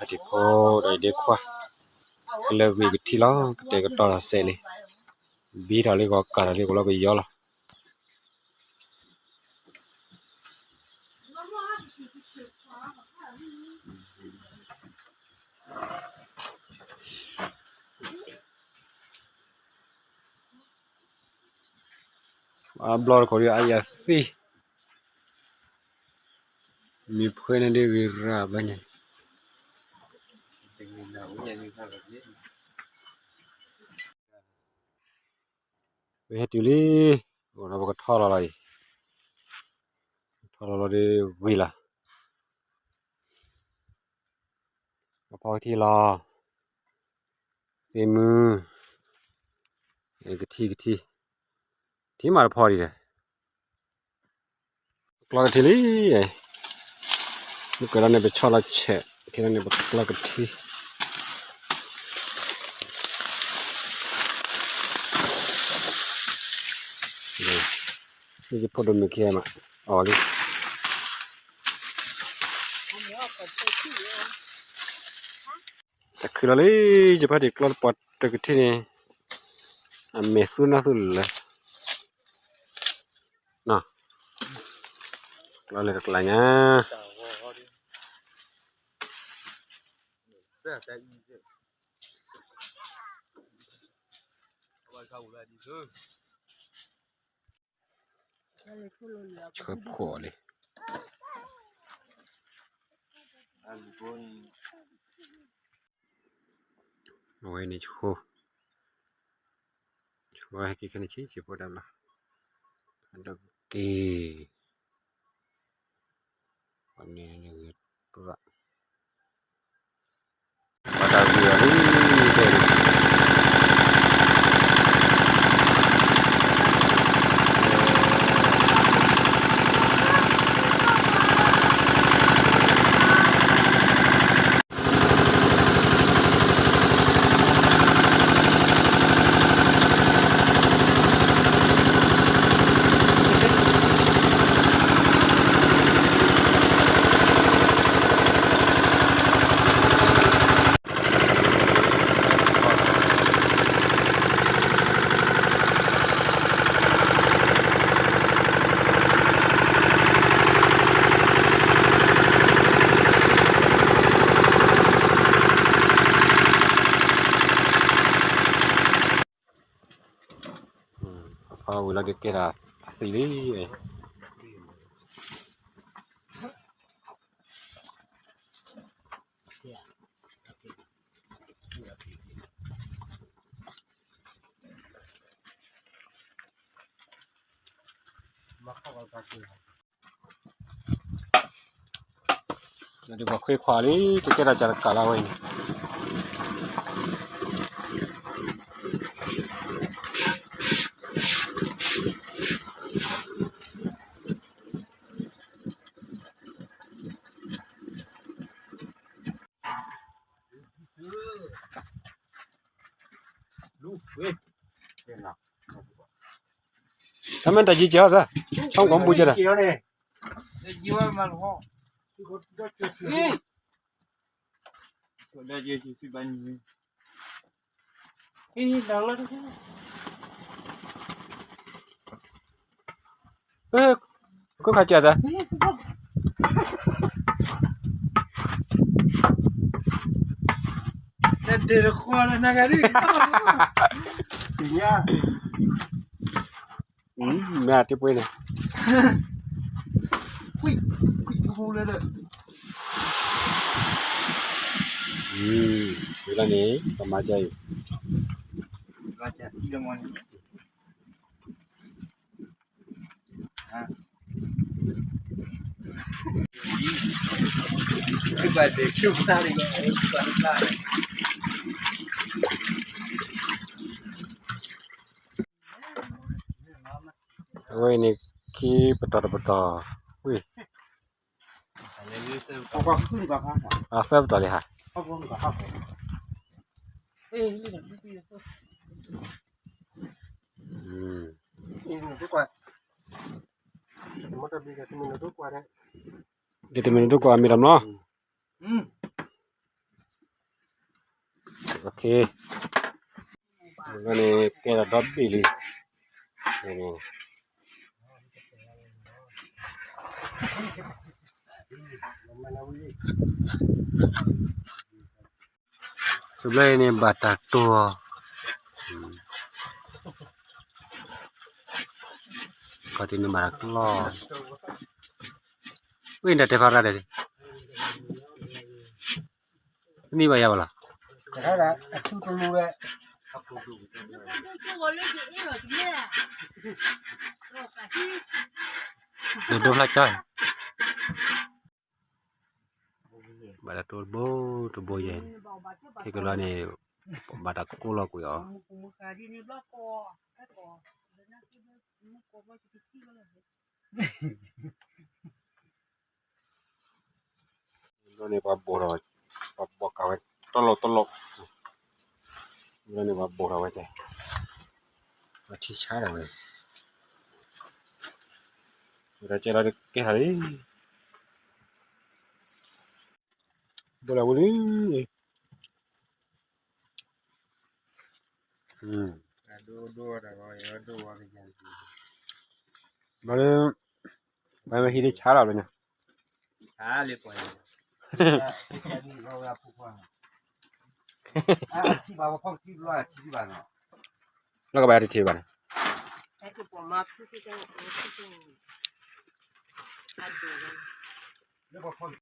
အတံၤဖိဒီးအံၤဒ့ခွါ, ကလၢဂ့ၤကထံၣ်လီၤ ကတဲာ်ကတီၤဒီးစဲးလံ, ဘံထီၣ်လံဂီၤကၢ်ထီၣ်လံ ကလီကယီလီၤ. အဘျီတခီဒ်အယၤသံ, မ့ၢ်ဖှဲန့ၣ်ဒ်ဂ့ၤရၣ်ဘၣ်ညါ, ပဟဲတုၤလံ, အိၣ်ဒီးပကထီၣ်လီၤလီၤအံၤ, ထီၣ်လီၤလီၤဒ်ဂ့ၤလီၤ. အဖီကထံၣ်လီၤ, သ့ၣ်မုၢ်, ကထံၣ်ကထံၣ်, ထံၣ်မးတဖီဒံးဒီး, ကျီကထံၣ်လံ, မ့ၢ်ကလီန့ၣ် ပဆီလီၤဆဲး, ခဲလီန့ၣ် ပကျီကထံၣ် ယဖိဒိၣ်မုၣ်ခံဂၤမး အီၣ်လံ, တခုလီၤလံ, ယဖါတံၢ်ကျီတပှၢ်တကထံၣ်န့ၣ်, အမဲာ်သူနၢ်သူလၢာ်, ကျီန့ၣ်တကျါညါ ဆှၢဖှိၣ်လံ, အဝဲန့ၣ်ဆိ, ဆိဟဲက့ၤခဲန့ၣ်ဆံးဆံးဖိတၢ်ဘျီ, ဖးဒိၣ်က့ၤ, န့ၣ်န့ၣ်ဂ့ၤ, ပှၤတၢ်ဂ့ၤအီၤလံ, တဲန့ၣ် အဖီဝံၤလီၤက့ၤကဲထီၣ်အသံလံ, ဒီးပှၤခွ့ခွါလံ ကကဲထီၣ်ကၢ်တကးလၢအဝဲအံၤန့ၣ် တၢ်မ့ၢ်တၢ်ယံၤကဲၤအီၤသၢ, ဆီကီးမူကဲၤဒီး, ခိၣ်ခါကဲၤသၢ, မ့ၢ်အတ့ပှဲၤန့ၣ်, ဝံၤလီၤန့ၣ် ပမၤကဲအံၤ, အဝဲန့ၣ် ခံပတီၢ်တပတီၢ်, ဝံၤ, အသၢပတီၢ်လံဟါ, ယတမ့ၢ်နဒိၣ်ကွၢ်မ့ၢ်တမီၤ, အဝဲန့ၣ် တၢ်မ့ၢ်တၢ်မီၤ, အဃိန့ၣ် ကဲထီၣ်ဒီဘ့ၣ်လံ. တဘျီအံၤန့ၣ် ဘၣ်တၢ်တိၢ်အီၤ, ခီၣ်ထံးန့ၣ်ဘၣ်တၢ်ကျီ, ဝ့ၢ်တၢ်တဲဖးရၣ်ဒီး န့ၢ်ဘၣ်ယၤဘၣ်လီၤ. အထူတလူဝဲ, ဒိၣ်ဒိၣ်ဖျါကၠီ, ဘၣ်တၢ်တိၢ်တဘိတဘိယဲၢ်, ခဲကလီၤန့ၣ် ဘၣ်တၢ်ကိၢ်လီၤကွံာ်အီၤ. ဘျီန့ၣ်ပှၤဘိၣ်ထီၣ်, ပှၤဘိၣ်ကးဝဲတလီၢ်တလီၢ်, ဘျီန့ၣ်ပှၤဘိၣ်ထီၣ်ဝဲကဲ, ပှၤထံဆါထီၣ်ဝဲ, ဝဲဒၣ်ကဲလီၤကဲထီၣ်လံ, ဘိၣ်လီၤဝဲလံ, ဘျီလၢ ပှၤဝဲဟံးလၢဆါလီၤဘျီညါ, ဆါလၢပှၤ, လီၤကဘၣ်ယၤတထံၣ်ဘၣ်န့ၣ်, လီၤကဘၣ်ယၤတထံၣ်ဘၣ်န့ၣ်, အဒိၣ်